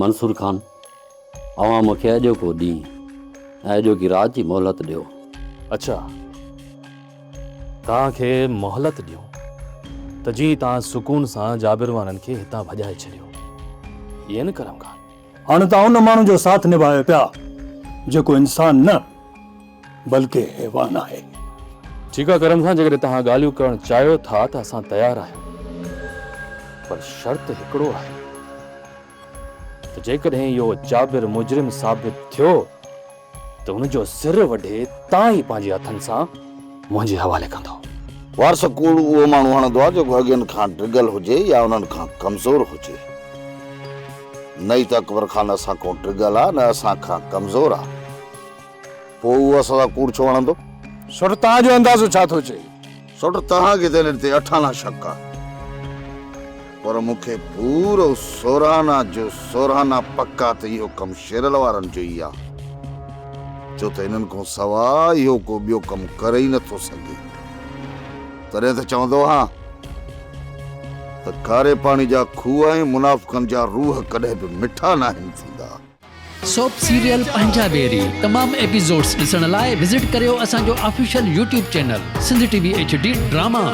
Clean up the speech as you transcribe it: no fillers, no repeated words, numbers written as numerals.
منصور خان، اوهان مون کي اڄوڪو ڏينهن ۽ اڄوڪي رات جي مهلت ڏيو. اڇا، توهان کي مهلت ڏيون ته جيئن توهان سڪون سان جابر وارن کي هتان ڀڄائي ڇڏيو. ائين نه ڪرم خان؟ هاڻ توهان ان ماڻهو جو ساٿ نڀايو پيا جيڪو انسان نه بلڪه حيوان آهي. ٺيڪ آ ڪرم خان جيڪڏهن توهان ڳالهيون ڪرڻ چاهيو ٿا ته اسان تيار آهيون پر شرط هڪڙو آهي ته جيڪڏهن اهو جابر مجرم ثابت ٿيو ته ان جو سر وڍي تان ئي پنهنجي هٿن سان منهنجي حوالي ڪندو. وارث ڪوڙ اهو ماڻهو هڻندو آهي جيڪو اڳين کان ڊگل هجي يا انهن کان ڪمزور هجي. نه ئي ته اڪبر خان اسان کان ڊگل آهي نه اسان کان ڪمزور آهي. پوء اهو اسان سان ڪوڙ ڇو هڻندو؟ سوٽ توهان جو اندازو ڇا ٿو چئي؟ سوٽ توهان کي ته انهن تي اٺانا شڪ آهي پر مون کي پورو سورانا جو سورانا پڪ آ ته اهو ڪم شيرل وارن جو ئي آ ڇو ته انهن کان سوا اهو ڪو ٻيو ڪم ڪري ئي نٿو سگهي. تڏهن ته چوندو هان ته کاري پاڻي جا کوهه ۽ منافقن جا روح ڪڏهن به مٺا ناهن ٿيندا. سوپ سيريل پنهنجا ويري تمام ايپيسوڊس ڏسڻ لاء وزٽ ڪريو اسان جو official YouTube channel Sindh T V H D drama.